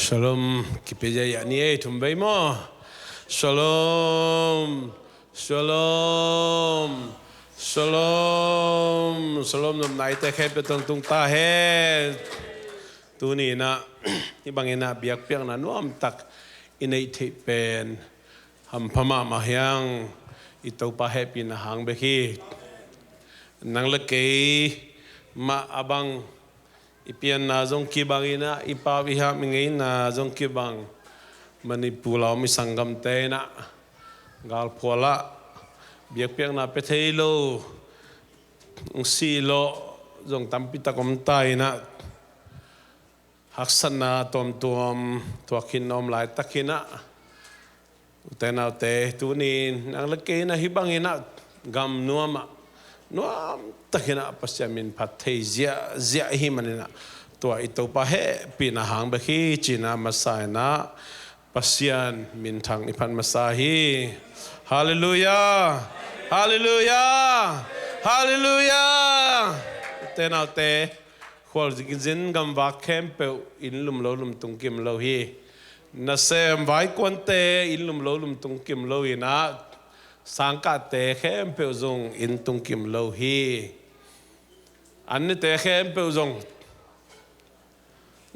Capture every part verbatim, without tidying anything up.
Shalom. Kipia ziahziah ni ei, thum vei maw? Shalom. Shalom. Shalom. Shalom. Nopna eite khempeuh tawh tung ta hen. Tuni in ah hih bangin ah biakpiakna nuamtak i neih theih pen hampha mahmah hi hang. I Topa hehpihna hang bek hi. Nang le kei mah a bang, i pianna zong kibang in ah, i pau i ham i ngeina zong kibang. Manipur a om i sanggamte in ah galphual ah biakpiakna pia thei lo, sihlawh zong tampi tak om ta in ah, haksatna tuamtuam thuak khin a om laitak in ah, ute naute, tuni-in nang le kei in ah hih bangin ah gam nuam ah nuamtak in ah Pasian min phat thei ziahziah i hih manin ah, tua i Topa hehpihna hang bek hi ci-in ah, masa in ah Pasian minthang i phat masa hi. Halleluiah. Halleluiah. Halleluiah. Ute naute, khualzin gamvak khempeuh inn lum lo lum tung kim lo hi. Nasem vaikuante inn lum lo lum tung kim lo in ah, sangkahte khempeuh zong inn tung kim lo hi. An nite khempeuh zong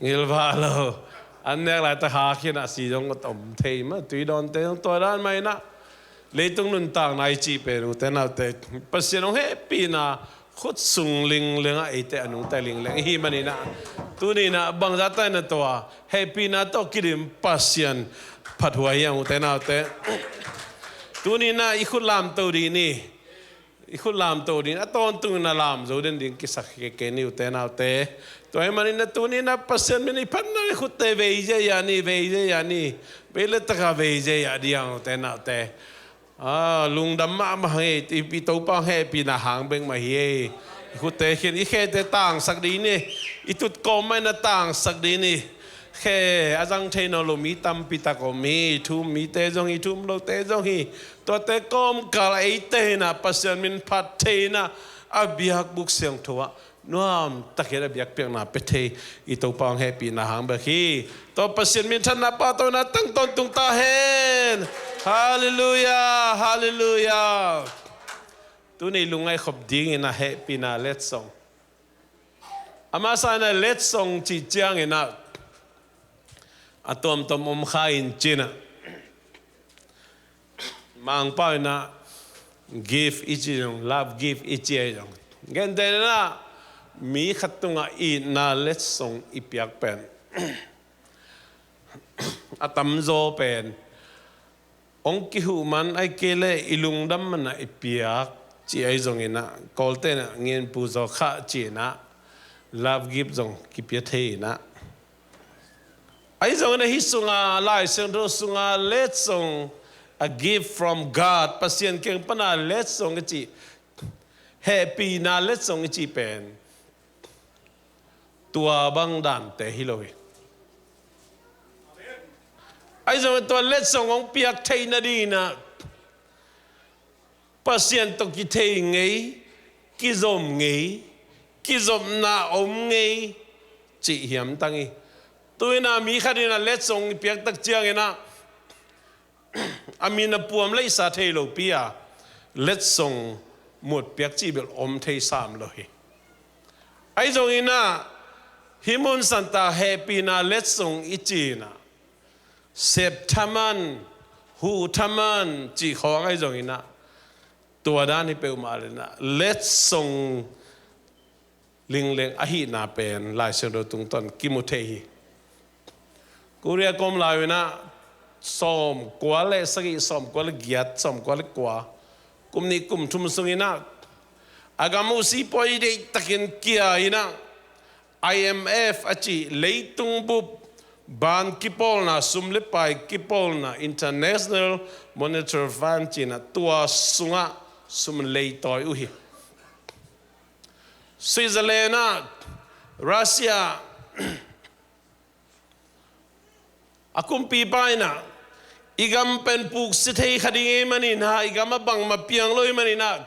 ngilvah lo, an nek laitak hak in ah si zong a om thei mah, tui dawnte zong tua dan mah in ah, leitung nuntakna i cih pen, ute naute, Pasian hong hehpihna khut sung lingleng ah eite a nungta lingleng i hih manin ah, tuni in ah bangzah ta in ah tua hehpihna tawh kidim Pasian phathuai hi hang, ute naute. Tuni in ah i khut lamto dih ni. I khut lamto ding, a tawntung in ah lam zo den ding kisak kei ni, ute naute. Tua ahih manin ah tuni in ah Pasian min i phatna i khutte vei ziahziah ni, vei ziahziah ni. Vei le taka vei ziahziah ding hang, ute naute. Ah, lungdam mahmah hang ei, i, i Topa hehpihna hang bek mah hi ei. I khutte khin, i khete tangsak ding ni. I tut kawm mah in ah tangsak ding ni. Khe a zang thei nawn lo mi tampi tak om hi, thu um mite zong hi, thu um lote zong hi. Tuate kawmkal ah eite in ah Pasian min phat thei in ah, a biakbuk siangtho ah nuamtak in ah biakpiakna pia thei i Topa hong hehpihna hang bek hi. Tua Pasian minthanna pahtawi in ah tang tawntung ta hen. Halleluiah. Halleluiah. Tuni lungngaih khop dingin ah hehpihna letsong. A masa in ah letsong cih ciangin ah, a tuamtuam om kha in ci-in ah, Mangpau in ah gift i cih zong, love gift i cih ahi zong, gentehna in ah mi khat tungah itna letsong i piak pen a tamzaw pen hong kihuh man, ahih kei leh i lungdam man ah i piak cih ahi zongin ah, Kawlte in ah ngianpu zaw khah ci-in ah love gift zong kipia thei in ah. Ahi zongin ah hih sungah, Lai Siangtho sungah letsong, a gift from God, Pasian kiang pana letsong i cih, hehpihna letsong i cih pen tua bang dante hi lo hi. Ahi zongin tua letsong hong piak theih nadingin ah Pasian tawh kithei ngei, kizom ngei, kizopna om ngei cih hiam tang hi. Tu-in ah mi khat in ah letsong i piak tak ciangin ah, a min a puam leihsa thei lopi a, letsong mut piak cih bel om thei sam lo hi. Ahi zongin ah hih mun santa hehpihna letsong i cih in ah, sep thaman, huh thaman cih khawng ahi zongin ah, tua dan hi peuhmah leh in ah letsong lingleng ahihna pen Lai Siangtho tungtawn kimu thei hi. Korea ka om lai-in ah sawmkua le sagih, sawmkua le giat, sawmkua le kua, kum nih kum thum sungin ah a gam uh sipuai deihtakin kia in ah, I M F a cih leitung bup ban kipawlna, sum le pai kipawlna, International Monetary Fund ci-in ah, tua sungah sum leitawi uh hi. Switzerland ah, Russia, a kumpipa in ah, i gam pen puksi thei kha ding ahih manin ah, i gam ah bangmah piang lo ahih manin ah,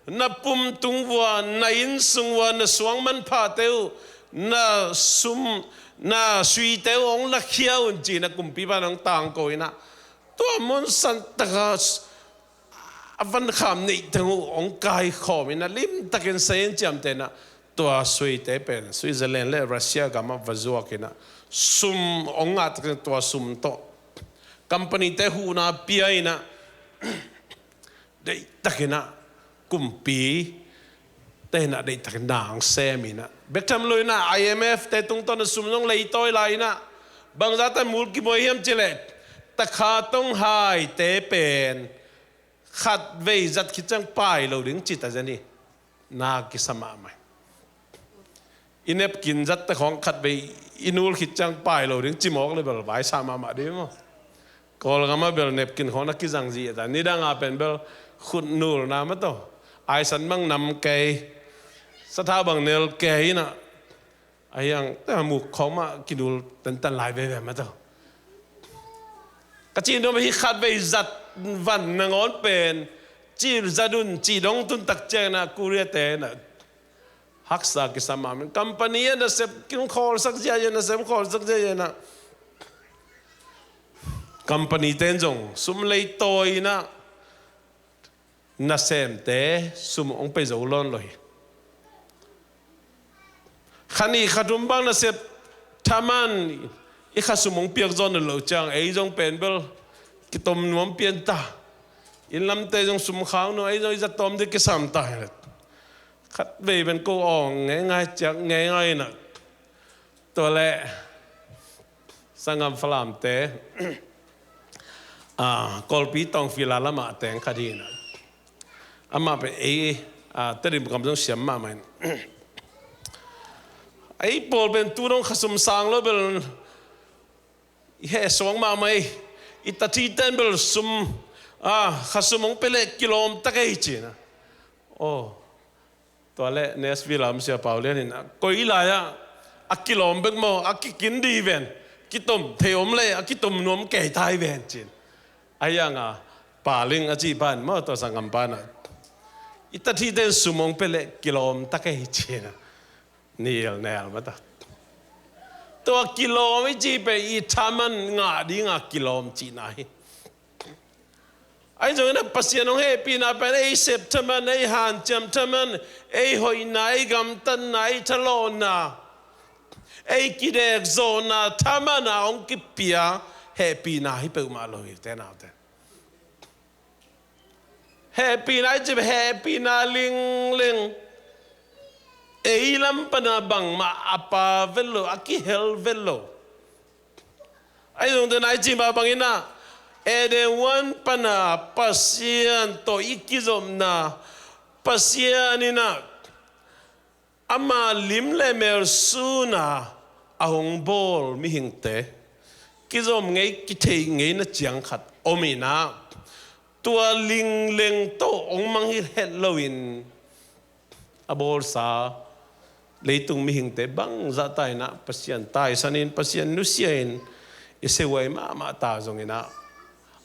na pum tung vua, na inn sung vua, na suang manphate uh na sum, na suite uh hong lakhia un ci-in ah kumpipa in hong tangko in ah, tua mun santaka a vankham neih teng uh hong kaikhawm in ah, limtakin Saint ciamteh in ah, tua suite pen Switzerland le Russia gam ah va zuak in ah, sum hong ngah takin tua sum tawh company-te huhna pia in ah, deihtakin ah kumpi te in ah deihtakin na hong sem in ah, bek tham lo in ah I M F-te tungtawn a sum zong leitawi lai in ah, bangzah ta mul kimuai hiam cih leh, takha tonghaite pen khatvei zat khit ciang pai lo ding ci ta zen hi. Na kisa mahmah hi. I napkin zatte khawng khatvei i nul khit ciang pai lo ding ci mawk le bel vaisa mahmah ding maw. Kawlgam ah bel napkin khawng na kizang zih a ta, nidang a pen bel khut nulna mah tawh, aisan bang nam kei, sathau bang nel kei in ah, a hiang ta muk khawng mah kinul tantan lai veve mah tawh. Ka cih nuam hi, khatvei zat van nangawn pen cih zat un cih dong tun tak ciangin ah Korea-te in ah haksa kisa mahmah. Company a nasep kin khawlsak zia in, nasep khawlsak zia in ah, company-te in zong sum leitawi in ah nasemte sum hong pe zo lawn lo hi. Kha nih kha thum bang nasep thaman i khasum hong piak zaw nawn loh ciang ei zong pen bel kitom nuam pian ta. Inn lamte zong sum khak nuam, ei zong i zat tawm ding kisam ta hi. Khatvei pen ko awng ngeingai, ciak ngeingai in ah. Tua leh sanggam Falamte, ah, Kawlpi Tawngfila lamah a teng khat hi in ah, amah pen ei, ah, Tedim gam zong siam mahmah in, ei pawl pen tu dong khasum sang lo bel i heh suak mahmah hi. I tathite in bel sum, ah, khasum hong pia leh kilawm ta kei ci in ah. Aw, tua leh Nashville a om Sia Pau Lian in ah, koi lai-ah a kilawm bek maw, a kikin ding hi ven, kitom thei om leh a kitom nuam kei ta hi ven ci in. A hiang a, Paling a cih pa in maw, tua sanggampa in ah, i tathite in sum hong pia leh kilawm ta kei ci in ah, nilnel mah ta. Tua kilawm i cih pen i thaman ngah ding a kilawm cihna hi. Ahi zongin ah Pasian hong hehpihna pen ei sep thaman, ei hanciam thaman, ei hoihna, ei gamtatna, ei thalawhna, ei kidekzawhna thaman a hong kipia hehpihna hi peuhmah lo hi, te naute. Hehpihna i cih pen hehpihna lingling, ei lam pan a bangmah a pha vet lo, a kihel vet lo. Ahi zongin ah i cih mah bangin ah, Eden huan pan a Pasian tawh i kizopna, Pasian in ah ama lim le mel sun a a hong bawl mihingte kizom ngei, kitheih ngei na ciang khat om in ah, tua lingling tawh hong mangngilh het loin a bawlsa leitung mihingte bangzah ta in ah Pasian taisan in, Pasian nusia in, i siahuai mahmah ta zongin ah,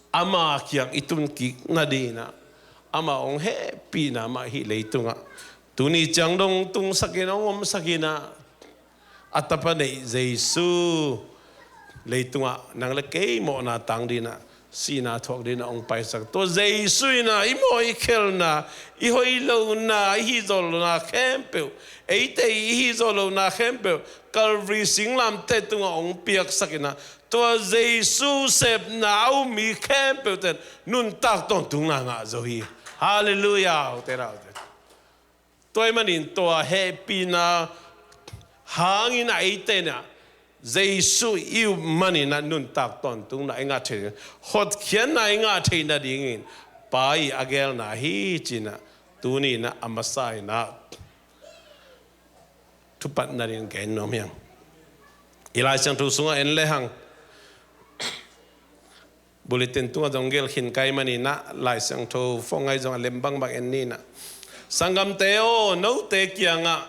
ama kiang i tun kik nading in ah, ama hong hehpihna mah hih leitungah tuni ciang dong tungsak in hong omsak in ah, a tapa neih Jesu leitungah nang le kei mawhna tang ding in ah, sihna thuak ding in ah hong paisak. Tua Jesu in ah i mawh i khelna, i hoih lohna, i hih zawh lohna khempeuh, eite i hih zawh lohna khempeuh Calvary singlamteh tungah hong piaksak in ah, tua Jesu sepna a um mi khempeuhte in nuntak tawntungna ngah zo hi. Halleluiah. Tua ahih manin tua hehpihna hangin a eite in ah Jesu i up manin ah nuntak tawntungna i ngah theih, hotkhiatna i ngah theih nadingin Pa i a gelna hi ci-in ah tuni in ah a masa in ah thupat nading gen nuam hi ing. I Lai Siangtho sungah en lehang, bulletin tungah zong gelh khin ka hih manin ah, Lai Siangtho phone ah zong a lem bangbang en ni in ah. Sanggamte aw, note kiangah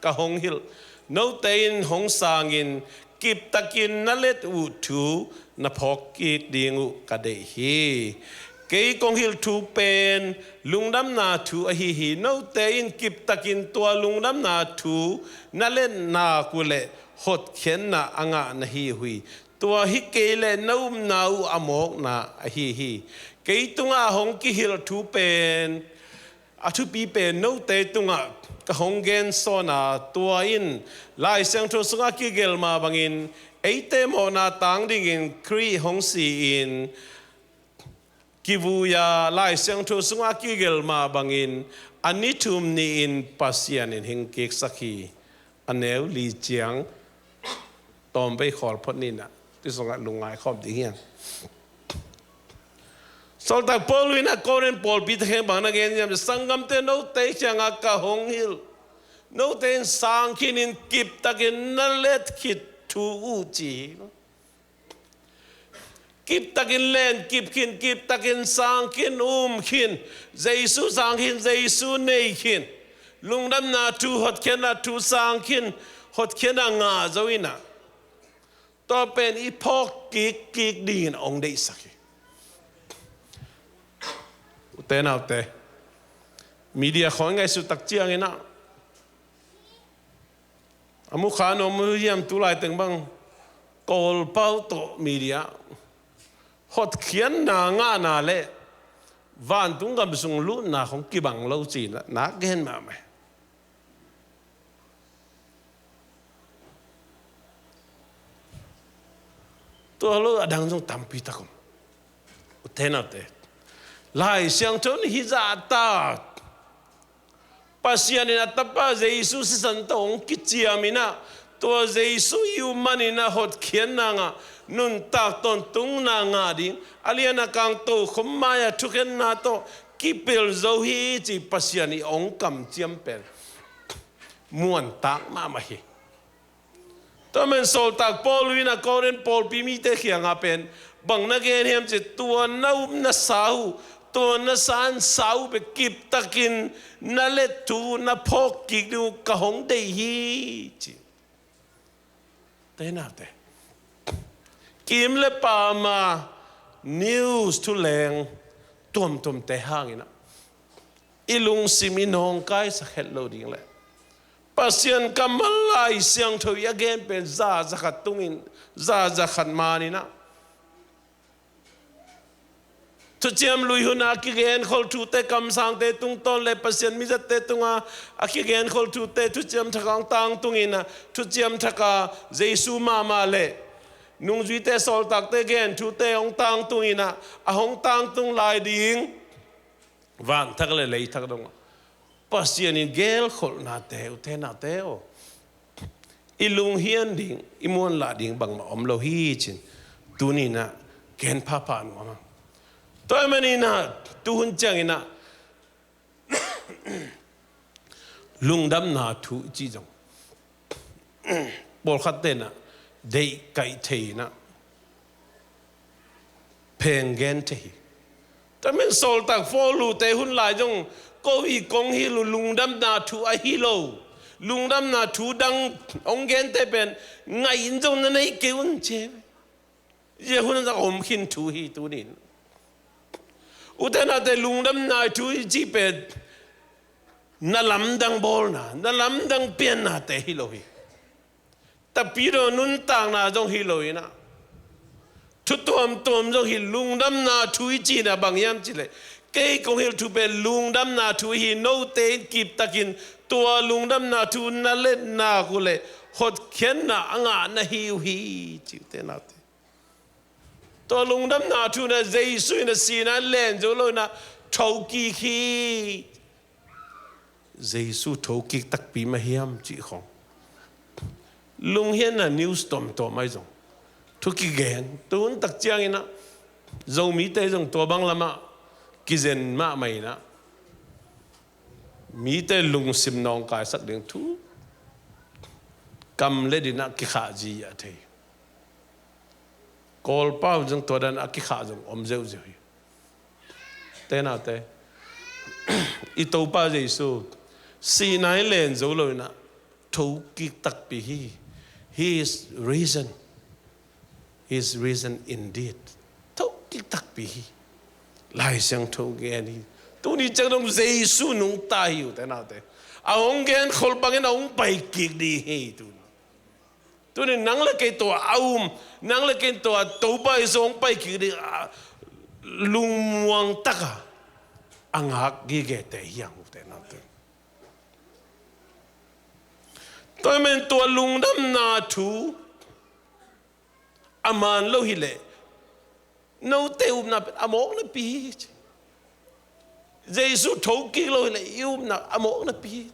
ka hong hilh, note in hong sangin kiptakin na let uh thu na phawk kik ding uh ka deih hi. Kei kong hilh thu pen lungdamna thu ahi hi. Note in kiptakin tua lungdamna thu na let nak uh leh hotkhiatna a ngah na hi uh hi. Tua hi kei leh na upna uh a mawkna ahi hi. Kei tungah hong kihilh thu pen a thupi pen note tungah ka hong gensawn a, tua in Lai Siangtho sungah kigelh mah bangin eite mawhna tang dingin Khrih hong si-in kivui a, Lai Siangtho sungah kigelh mah bangin a ni thum ni-in Pasian in hing kiksak hi. A neu li ciang tawm bei khawl phot ni in ah, tu sungah lungngai khawm ding hi hang. Sawltak Paul in ah Korin pawlpite kiang bang na gen hiam? Sanggamte, note kiangah ka hong hilh, note in sang khinin kiptakin na let khit thu uh ci hi. Kiptakin len kip khin, kiptakin sang khin, um khin, Jesu sang khin, Jesu nei khin, lungdamna thu, hotkhiatna thu sang khin, hotkhiatna ngah zo in ah, tua pen i phawk kikkik dingin hong deihsak hi. Ute naute, media khawng i ngaihsut tak ciangin ah, a mukha nuam uh hiam, tu laiteng bang Kawlpau tawh media hotkhiatna ngahna leh vantung gam sung lutna khawng kibang lo ci-in ah na gen mahmah hi. Tua lo a dang zong tampi tak om. Ute naute, Lai Siangtho in hih zah ta, Pasian in a Tapa Jesu sisan tawh hong kiciam in ah, tua Jesu i up manin ah hotkhiatna ngah, nuntak tawntungna ngah ding, a lian a kang tokhom mai-ah thukhenna tawh kipelh zo hi ci Pasian in hong kamciam pen muantak mahmah hi. Tua man Sawltak Paul in ah Korin pawlpi mite kiangah pen bang na gen hiam cih leh, tua na up na sa uh, tua na san sa uh pen kiptakin na let thu, na phawk kik ding uh ka hong deih hi ci. Ute naute, kim le pam a news thuleng tuamtuamte hangin ah i lungsim i nawngkaisak het lo ding leh, Pasian kammal Lai Siangtho i a gen pen za zakhat tungin, za zakhat manin ah, Thuciam Lui hun a kigenkhol thute, kamsangte tungtawn le Pasian mizatte tungah a kigenkhol thute, Thuciam Thak a hong tangtungin ah, Thuciam Thak a Jesu mahmah le nungzuite, sawltakte gen thute hong tangtungin ah, a hong tangtung lai ding vanthak le leithak dongah Pasian in gelkholhnate, ute naute aw, i lunghian ding, i muanlah ding bangmah om lo hi ci-in tuni-in ah gen phapha nuam hang. Tua ahih manin ah tuhun ciangin ah lungdamna thu i cih zong pawlkhatte in ah deih kaih thei in ah pheng gen thei hi. Tua man Sawltak Paul-te hun lai zong ko hi kong hilh uh lungdamna thu ahi lo, lungdamna thu dang hong gente pen ngaih in zong na nei kei un ci hi. Zia hun a om khin thu hi tuni-in. Ute naute, lungdamna thu i cih pen na lamdang bawlna, na lamdang piannate hi lo hi. Tapidaw nuntakna zong hi lo in ah, thu tuamtuam zong hi, lungdamna thu i cihna bang hiam cih leh, kei kong hilh thu pen lungdamna thu hi, note in kiptakin tua lungdamna thu na let nak uh leh hotkhiatna a ngah na hi uh hi ci, ute naute. Tua lungdamna thu in ah Jesu in ah sihna in len zo lo in ah thokik hi. Jesu thokik takpi mah hiam cih khawng lunghianna news tuamtuam ahi zong thu kigen, tuhun tak ciangin ah Zomite zong tua bang lamah kizen mahmah in ah mite lungsim nawngkaisak ding thu kam le din ah kikhah ziah thei. Kawlpau zong tua dan a kikhah zong om zeuhzeuh hi. Ute naute, i Topa Jesu sihna in len zo lo in ah thokik takpi hi. He is risen. He is risen indeed. Thokik takpi hi. Lai Siangtho gen hi. Tuni ciang dong Jesu nungta hi uh te naute. A hong genkholh bangin a hong pai kik ding hi tuni. Tuni nang le kei tawh a um, nang le kei tawh a Topa Jesu hong pai kik ding a lungmuang taka a ngak gigete hi ang uh te naute. Tua ahih manin tua lungdamna thu a man lo hileh note upna pen a mawk napi hi ci. Jesu thokik lo hileh i upna a mawk napi hi.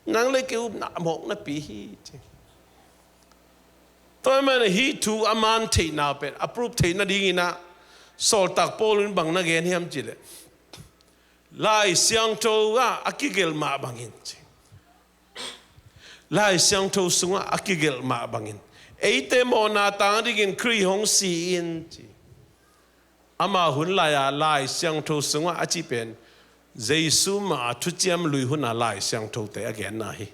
Nang le kei upna a mawk napi hi ci. Tua ahih manin hih thu a man theihna pen a proof theih nadingin ah Sawltak Paul in bang na gen hiam cihleh Lai Siangtho ah a kigelh mah bangin ci. Lai Siangtho sungah a kigelh mah bangin eite mawhna tang dingin Khrih hong si in ci. Ama hun lai-a Lai Siangtho sungah a cih pen Jesu mah a thuciam lui huna Lai Siangthote a genna hi.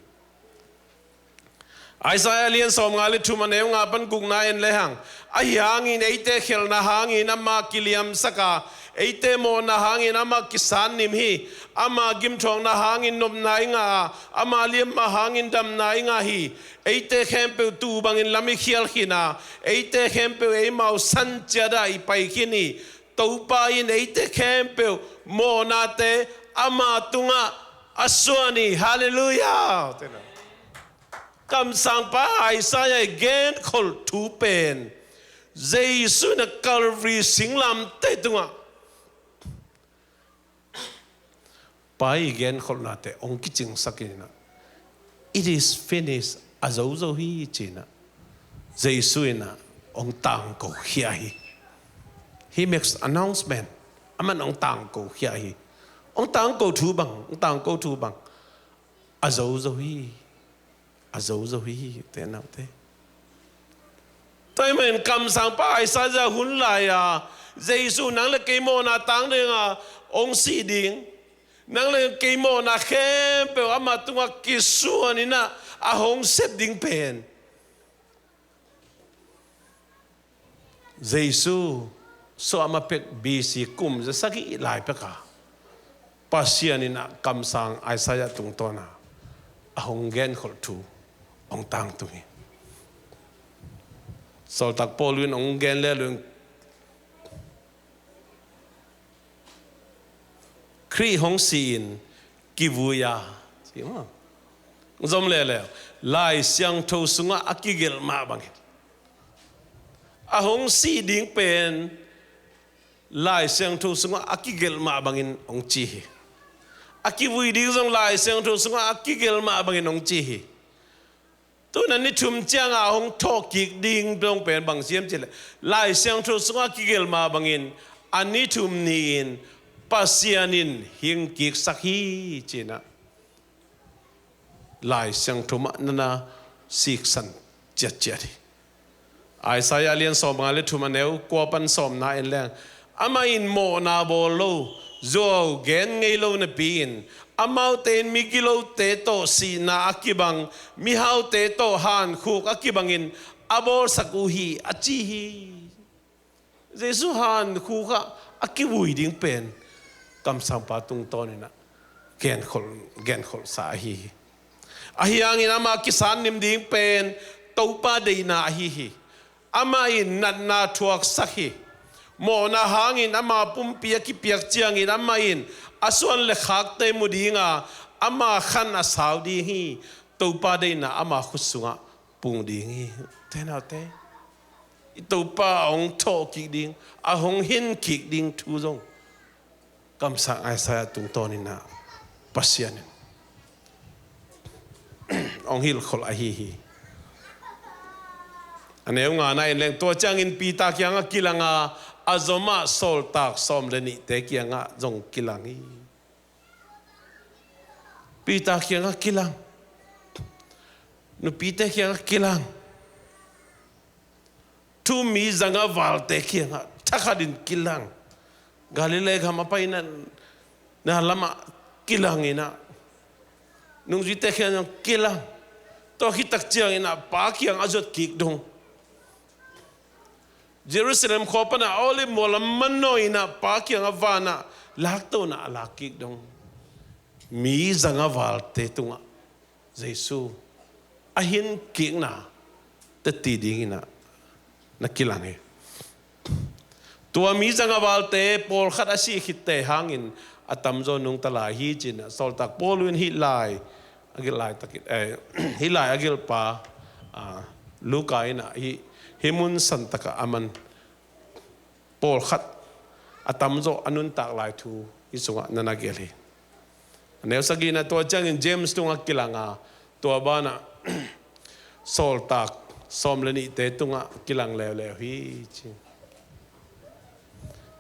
Isaiah lian sawmnga le thum a neu nga pan gukna en lehang, ahi hangin eite khelhna hangin ama kiliamsak a, eite mawhna hangin ama kisannim hi. Ama gimthuakna hangin nopna i ngah a, ama liamma hangin damna i ngah hi. Eite khempeuh tuu bangin lam i khial khin a, eite khempeuh eimau san ciatah i pai khin hi. Topa in eite khempeuh mawhnate ama tungah a suan hi. Halleluiah. Kamsangpa Isaiah i genkholh thu pen Jesu in a Calvary singlamteh tungah Pa i genkholhnate hong kicingsak in ah, "It is finished," a zozo hi ci-in ah, Jesu in ah hong tangko khia hi. He makes announcement. Aman hong tangko khia hi. Hong tangko thu bang, hong tangko thu bang, a zozo hi. A zozo hi, te naute. Tua ahih manin kamsangpa Isaiah hun lai-a Jesu nang le kei mawhna tang dinga hong si ding, nang le kei mawhna khempeuh ama tungah kisuan in ah a hong sep ding pen Jesu suahmah pek B C kum za sagih lai peka Pasian in ah kamsang Isaiah tungtawna a hong genkholh thu hong tangtung hi. Sawltak Paul in hong gen lel uh in Khrih hong si-in kivui a, ci maw? Zom leuleu, Lai Siangtho sungah a kigelh mah bangin a hong si ding pen Lai Siangtho sungah a kigelh mah bangin hong ci hi. A kivui ding zong Lai Siangtho sungah a kigelh mah bangin hong ci hi. Tu-in a ni thum ciangah a hong thawhkik ding dong pen bang hiam cihleh, Lai Siangtho sungah a kigelh mah bangin a ni thum ni-in Pasian in hingkiksak hi ci-in ah Lai Siangtho mah nana siksan ciatciat hi. Isaiah lian sawmnga le thum a neu kua pan sawmna en leng, amah in mawhna bawl lo, zuau gen ngei lo napi-in amaute in migilote tawh sihna a kibang, mihaute tawh hankhuk a kibangin a bawlsak uh hi, a ci hi. Jesu hankhuk ah a kivui ding pen kamsangpa tungtawn in ah genkholh, genkholhsa ahi hi. Ahi hangin ama kisannim ding pen Topa deihna ahi hi. Amah in natna thuaksak hi. Mawhna hangin ama pumpi a kipiak ciangin amah in a suan le khakte mu dinga ama khan a sau ding hi. Topa deihna ama khut sungah pung ding hi. Te naute, i Topa a hong thawhkik ding, a hong hinkik ding thu zong kamsang Isaiah tungtawn in ah Pasian in hong hilhkholh ahi hi. A neu ngana en leng, tua ciangin Peter kiangah kilang a, a zomah sawltak sawm le nihte kiangah zong kilang hi. Peter kiangah kilang. Nupite kiangah kilang. Thu-um mi zanga valte kiangah thakhatin kilang. Galilee gam a paina na lamah kilang in ah, nungzuite kiangah kilang. Tua khit tak ciangin ah Pa kiang a zuat kik dong. Jerusalem khua panah Olive mual lam manawh inah Pa kiangah vanah laktona a lak kik dong mi zangavalte tungah Jesu a hin kikna teti dinginah na kilang hi. Tua mi zangavalte pawlkhat a sih khitte hangin a tamzaw nungta lai hi cinah Sawltak Paul in hih lai a gelh laitakin, eh, hih lai a gelhpa, ah, Luka inah hih, hih mun santakah a man pawlkhat a tamzaw a nuntak lai thu hih sungah na na gelh hi. A neu sagihna tua ciangin James tungah kilanga tua banah sawltak sawm le nihte tungah kilang leuleu hi ci.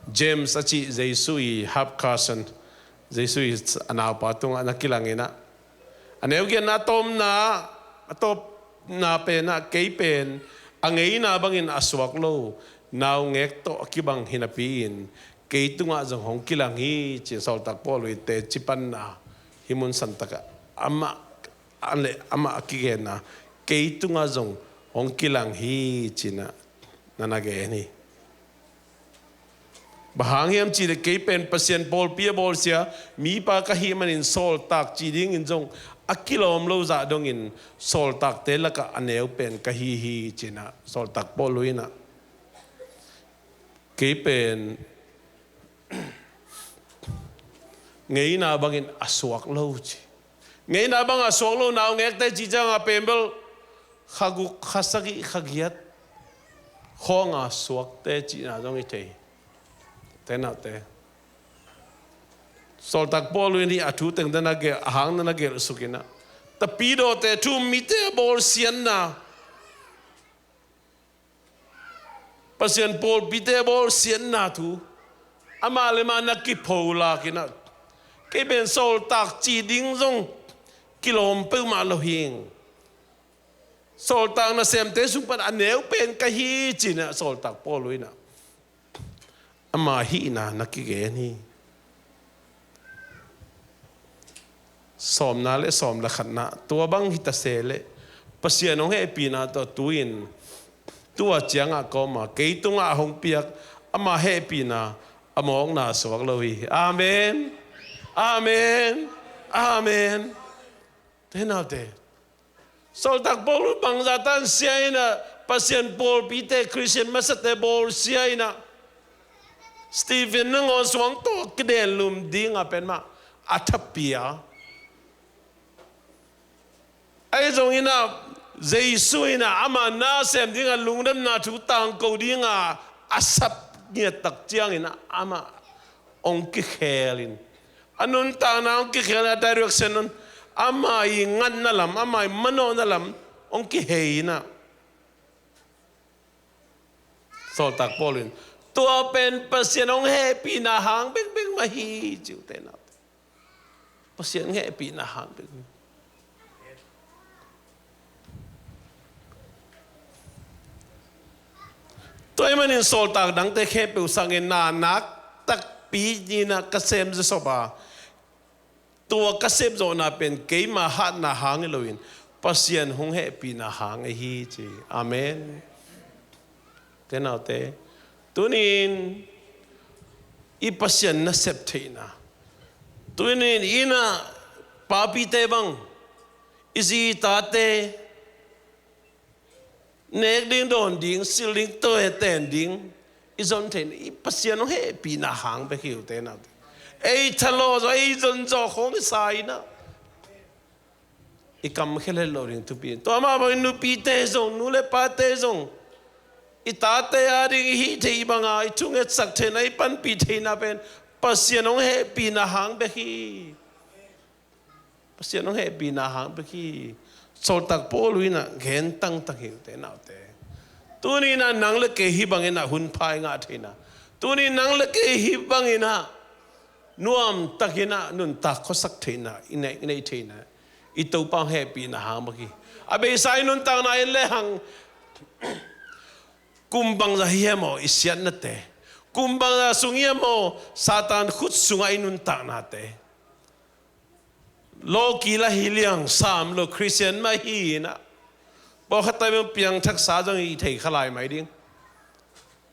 James a cih Jesu i half cousin, Jesu i a naupa tungah na kilang inah a neu giatna a tawpna, a tawpna penah kei pen a ngeina bangin a suak lo naungek tawh a kibang hinapi-in kei tungah zong hong kilang hi cin Sawltak Paul i teci panna hih mun santakah amah a le amah a kigenna kei tungah zong hong kilang hi cinah na na gen hi. Bang hang hiam cihleh kei pen Pasian pawlpi a bawlsia mipa ka hih manin sawltak cih dingin zong a kilawm lo zah dongin sawltakte lakah a neu pen ka hi hi cinah Sawltak Paul inah kei pen ngeina bangin a suak lo ci. Ngeina bang a suak lo naungekte cih cianga pen bel kha guk, kha sagih, kha giat khawnga suakte cihna zong i thei. Te naute, Sawltak Paul in hih a thu teng dana gelh, a hang dana gelh sukinah Tapidawte thu, mite a bawlsiatna, Pasian pawlpite a bawlsiatna thu amah le mah na kipho lakinah kei pen sawltak cih ding zong kilawm peuhmah lo hing. Sawltak nasemte sung pan a neu pen ka hi cinah Sawltak Paul inah ama hihna na kigen hi. Sawmna le sawm le khatna tua bang hita se leh Pasian hong hehpihna tawh tu-in tua ciangah kawma kei tungah hong piak ama hehpihna a mawkna suak lo hi. Amen. Amen. Amen. Te naute, Sawltak Paul bangzah tan sia inah Pasian pawlpite, Khristian masate bawlsia inah Stephen nangawn suangtawh kidenlum dinga pen mah a thapia. Ahi zong inah Jesu inah ama nasem dinga lungdamna thu tangko dinga a sap ngiattak ciangin ama hong kikhelin a nuntakna hong kikhel a direction un ama i ngatna lam, ama i manawhna lam hong kihei inah Sawltak Paul in tua pen Pasian hong hehpihna hang bekbek mah hi ci uh te na. Pasian hehpihna hang bekbek. Tua ahih manin sawltak dangte khempeuh sangin na nak takpi ni-in ah ka sem zawsop a, tua ka sepzawhna pen keima hatna hang hi loin Pasian hong hehpihna hang ahi ci. Amen. Te naute, tuni-in i Pasian nasep theihna, tuni-in i na papite bang, i zi i tate nek ding, dawn ding, silh ding, tua ten ding i zon theihna i Pasian hong hehpihna hang bek hi uh te naute. Ei thalawh zawh, ei zon zawh khawng i sa in ah i kam khia het loh ding thupi. Tua mah bangin nupite zong, nu le pate zong i tate ading i hih theih banga i thungetsak theihna, i panpih theihna pen Pasian hong hehpihna hang bek hi. Pasian hong hehpihna hang bek hi. Sawltak Paul in ah gen tangtang hi uh te naute. Tuni in ah nang le kei hih bangin ah hunpha i ngah theihna, tuni nang le kei hih bangin ah nuamtakin ah nuntak khuasak theihna i neih, i neih theihna i Topa hong hehpihna hang bek hi. A beisa i nuntakna in lehang kum bangzah hi hiam aw i siatnate, kum bangzah sung hi hiam aw Satan khut sungah i nuntaknate. Lawkil ahi liang, sam lo, Khristian mah hi in ah, pawlkhat tai bang piangthaksa zong i thei kha lai mai ding.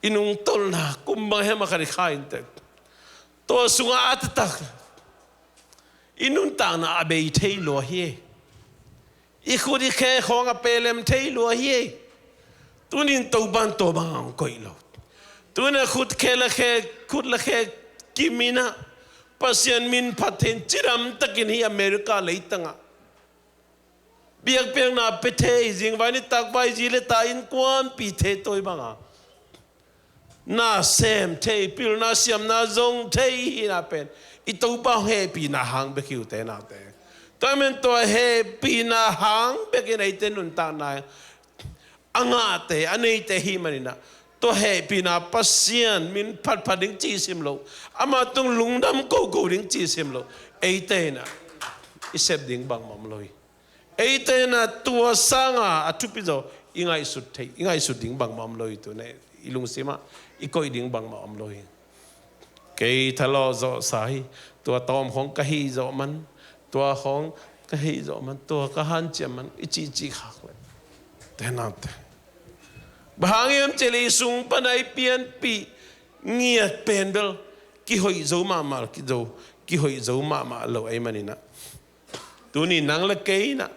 i nungtolhna kum bang hiam a khat i kha in teh, tua sungah a taktak i nuntakna a bei thei lua hi. I khut i khe khawng a pelem thei lua hi. Tunin Topan tua bang a hong koih lo. Tunin a khut khe la khe, khut la khe kim in ah Pasian min phat thei in cidam takin hih America leitangah biakpiakna pia thei, zingvai nitak vai zi le ta innkuanpih thei, tua bang a na sem thei, pilna siamna zong thei i hihna pen i Topa hong hehpihna hang bek hi, ute naute. Tua ahih manin tua hehpihna hang bekin eite nuntakna a ngahte, a neite ahih manin ah, tua hehpihna Pasian min phatphat ding cih sim lo, ama tung lungdam koko ding cih sim lo, eite in ah i sep ding bangmah om lo hi. Eite in ah tua sanga a thupi zaw i ngaihsut thei, i ngaihsut ding bangmah om lo hi. Tuni i lungsimah i koih ding bangmah om lo hi. Kei thalawh zawhsa hi, tua tawm khawng ka hih zawh man, tua khawng ka hih zawh man, tua ka hanciam man, i cihcih khak leh, ute naute, bang hang hiam cih leh i sung pan a i pianpih ngiat pen bel kihoih zo mahmah, kizo, kihoih zo mahmah lo ahih manin ah, tuni nang le kei in ah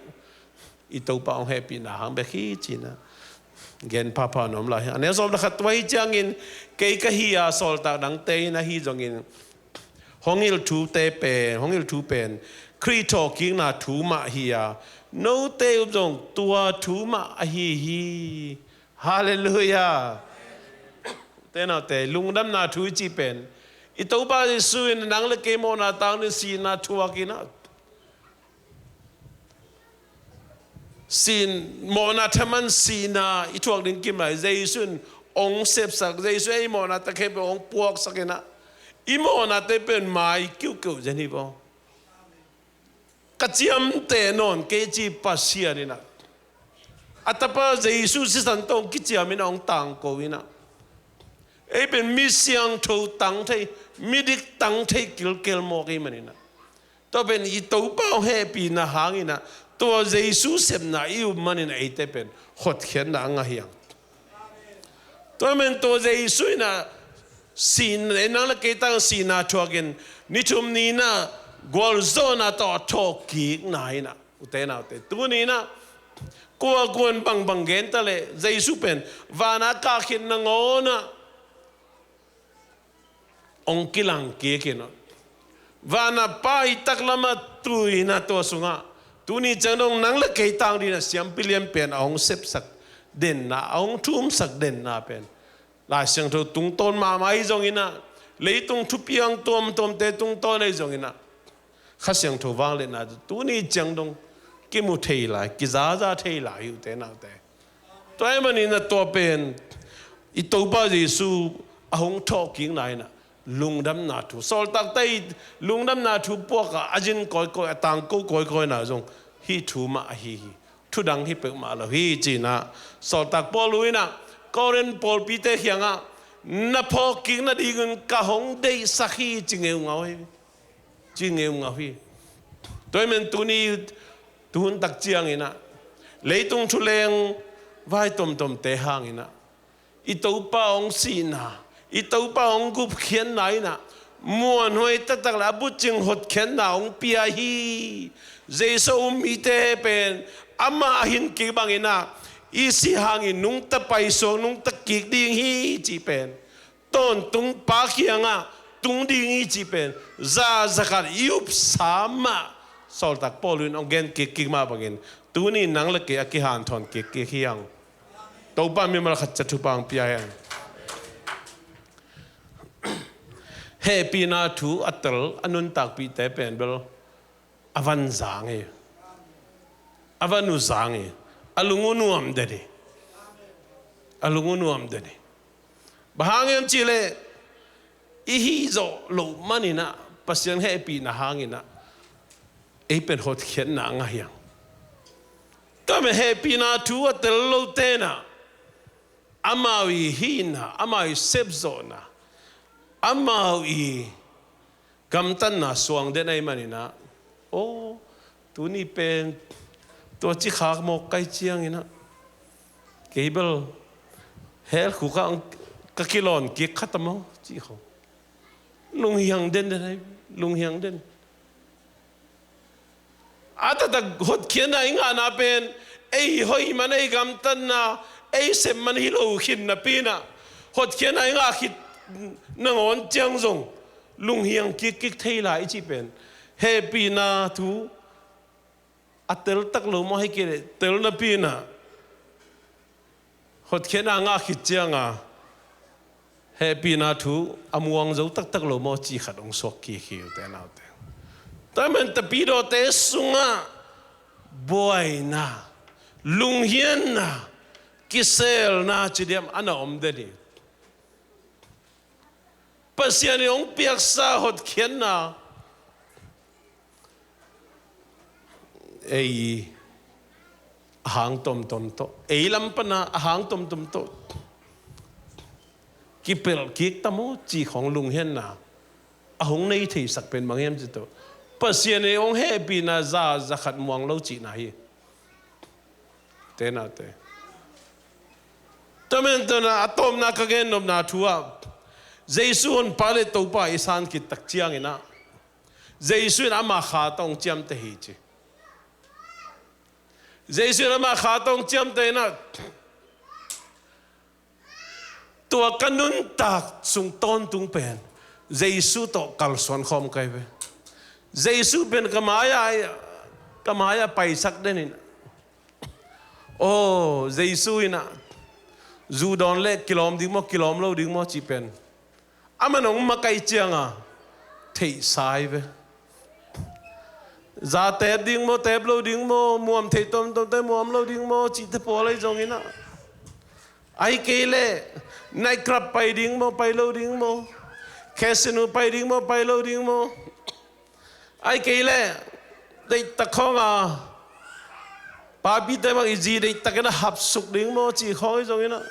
i Topa hong hehpihna hang bek hi ci-in ah gen phapha nuam lai hi. A neu sawm le khat, tua hi ciangin kei ka hi a, sawltak dangte in ahi zongin hong hilh thute pen, hong hilh thu pen Khrih thawhkikna thu mah hi a, note uh zong tua thu mah ahi hi. Halleluiah. Ute naute, lungdamna thu i cih pen i Topa Jesuh in nang le kei mawhna tangin sihna thuak in ah, sin, mawhna thaman sihna i thuak ding kim lai. Jesuh in hong sepsak, Jesuh in ei mawhna takhep hong puaksak in ah, i mawhnate pen mai kiukiu zen hi vaw. Ka ciamteh nawn kei ci Pasian in ah, a Tapa Jesuh sisan tawh hong kiciam in ah, hong tangko in ah, ei pen mi siangtho tang thei, midik tang thei kilkel mawk ahih manin ah, tua pen i Topa hong hehpihna hangin ah, tua Jesuh sepna i up manin eite pen hotkhiatna a ngah hi hang. Tua men tua Jesuh in ah sihna, nang le kei tang sihna thuakin, ni thum ni-in ah gualzawhna tawh a thawhkikna in ah, ute naute, tuni in ah kua kuan bangbang gen ta leh Jesuh pen van a kahkhin nangawn ah hong kilang kik in ah, van a pai taklam a tui in ah, tua sungah tuni ciang dong nang le kei tang dingin ah siampi lianpi a hong sepsak denna, a hong thumsak denna pen Lai Siangtho tungtawn mahmah ahi zongin ah, leitung thupiang tuamtuamte tungtawn ahi zongin ah, Kha Siangtho vangliatna tuni ciang dong kimu thei lai, kizaza thei lai hi, ute naute. Tua ahih manin ah tua pen i Topa Jesuh a hong thawhkikna in ah lungdamna thu, sawltakte i lungdamna thu puak a, a zin kawikawi, a tangko kawikawina zong hih thu mah ahi hi. Thu dang hi peuhmah lo hi, ci-in ah sawltak Paul in ah Korin pawlpite kiangah, na phawkkik nadingin ka hong deihsak hi, ci ngeungau hi. Ci ngeungau hi. Tua ahih manin tuni, tuhun tak ciangin ah, leitung thuleng vai tomtomte hangin ah, i Topa hong sihna, i Topa hong gupkhiatna in ah, muanhuai taktak le a bucing hotkhiatna hong pia hi. Jesuh a um mite pen amah a hin kik bangin ah, i sih hangin nungta paisuak, nungta kik ding hi, cih pen tawntung Pa kiangah tung ding hi, cih pen za zakhat i upsa mah, sawltak Paul in hong gen kikkik mah bangin, tuni nang le kei a kihanthawn kikkik hi hang. Topa mimal khat ciat thupha hong pia hen. Hehpihna thu a tel, a nuntakpihte pen bel a van zang hi. A van uh zang hi. A lung uh nuam den hi. A lung uh nuam den hi. Bang hang hiam cih leh, i hih zawh loh manin ah, Pasian hehpihna hangin ah, ei pen hotkhiatna a ngah hi hang. Tua mah hehpihna thu a tel lote in ah, amau i hihna, amau i sepzawhna, amau i gamtatna suang den ahih manin ah, aw, tuni pen tua ci khak mawk ka hih ciangin ah, kei bel hell khuk ah hong ka kilawn kik khat a maw ci khong. Lunghiang den den hai, lunghiang den. A taktak hotkhiatna i ngahna pen ei hoih man, ei gamtatna, ei sep man hi lo khin napi-in ah, hotkhiatna i ngah khit nangawn ciang zong lunghiang kikkik thei lai i cih pen hehpihna thu a teltak lo maw, hei kei leh tel napi-in ah hotkhiatna ngah khit cianga hehpihna thu a muang zo taktak lo maw cih khat hong suak kik hi, ute naute. Tua ahih manin tapidawte sungah buaina, lunghianna, kiselna ci diam a na om den hi. Pasian in hong piaksa hotkhiatna ei a hang tomtom tawh, ei lam pana a hang tomtom tawh kipelh kik ta maw cih khong lunghianna a hong nei theisak pen bang hiam cih tawh, Pasian in hong hehpihna za, za khat muang lo cihna hi. Ute naute. Tua ahih manin tua-in ah a tawpna ka gennopna thu ah, Jesu Honpa le Topa i san khit tak ciangin ah, Jesu in ama kha tawh hong ciamteh hi ci. Jesu in ama kha tawh hong ciamteh in ah, tua ka nuntak sung tawntung pen Jesu tawh kalsuan khawm ka hi ve. Jesu pen ka mai-ah, ka mai-ah paisak den in, aw, Jesu in ah zu dawn leh kilawm ding maw, kilawm lo ding maw cih pen aman hong makaih cianga theihsa hi ve. Za teep ding maw, teep lo ding maw, muam theih tomtomte muam lo ding maw cihte pawl ahi zongin ah, ahih kei leh night club pai ding maw, pai lo ding maw, casino pai ding maw, pai lo ding maw, ahih kei leh deihtak khawnga papite bang i zi deihtakin a hapsuk ding maw cih khawng ahi zongin ah,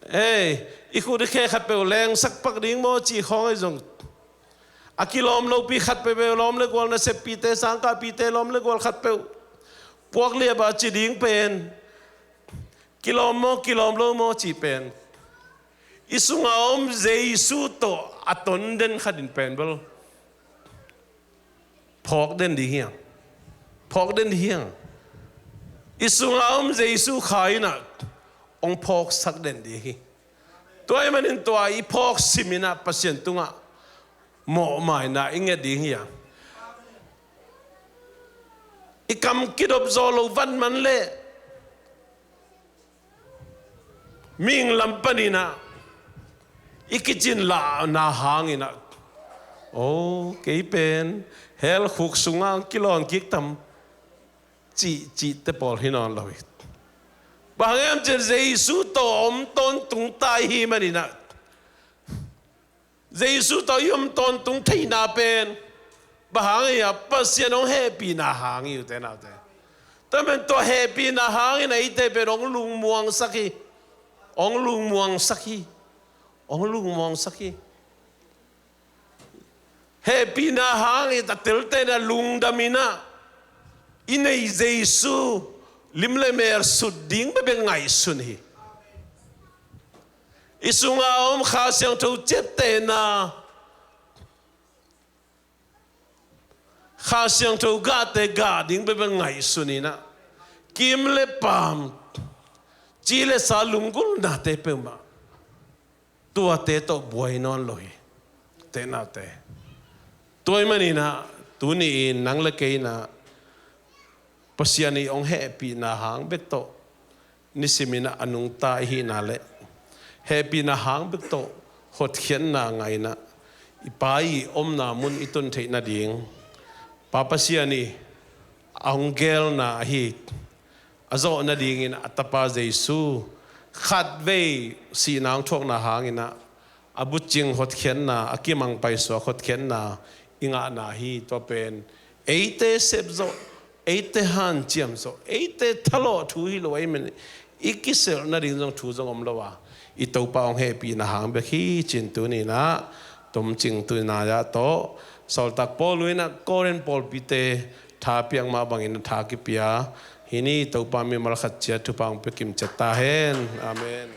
ei, i khut i khe khatpeuh lengsak pak ding maw cih khawng ahi zong, a kilawm lopi khat peuhpeuh, lawm le gual, naseppite, sangkahpite lawm le gual khatpeuh puak liap a ci ding pen, kilawm maw, kilawm lo maw cih pen, i sunga om Jesu tawh a ton den khat in pen bel phawk den ding hi hang. Phawk den ding hi hang. I sunga om Jesu kha in ah hong phawksak den ding hi. Tua ahih manin tua i phawk simin ah Pasian tungah mawhmaina i nget ding hi hang. I kam kidop zawh loh vat man leh mihing lam panin ah i kicin lahna hangin ah, aw, kei pen hell khuk sungah kilawn kik tam, cih, cihte pawl hi nawn lo hi. Bang hang hiam cih leh Jesu tawh om tawntung ta i hih manin ah, Jesu tawh i om tawntung theihna pen bang hang hiam, Pasian hong hehpihna hang hi, ute naute. Tua ahih manin tua hehpihna hangin eite pen hong lungmuangsak hi. Hong lungmuangsak hi. Hong lungmuangsak hi. Hehpihna hangin a telte'n ah lungdamin ah i nei Jesu lim le mel sut ding bekbek ngaihsun hi. I sunga om Kha Siangtho ciaptehna, Kha Siangtho gahte gah ding bekbek ngaihsun in ah, kim le paam, ci le sa lunggulhnate peuhmah, tuate tawh buai nawn lo hi, ute naute. Tua ahih manin ah tuni-in nang le kei in ah Pasian i hong hehpihna hang bek tawh nisimin ah a nungta i hihna le hehpihna hang bek tawh hotkhiatna ngah in ah i Pa i omna mun i tun theih nading, Pa Pasian i a hong geelna ahi, a zawh nadingin a Tapa Jesu khatvei sihna hong thuakna hangin ah a bucing hotkhiatna, a kimang paisuak hotkhiatna i ngahna hi. Tua pen eite sepzawh, eite hanciamzawh, eite thalawh thu hi lo ahih manin i kiselh nading zong thu zong om lo a, i Topa hong hehpihna hang bek hi ci-in tuni-in ah tomcing tuni-in ah tawh sawltak Paul in ah Korin pawlpite tha piak mah bangin a tha kipia hi ni. Topa mimal khat ciat thupha hong pia kimciat ta hen. Amen.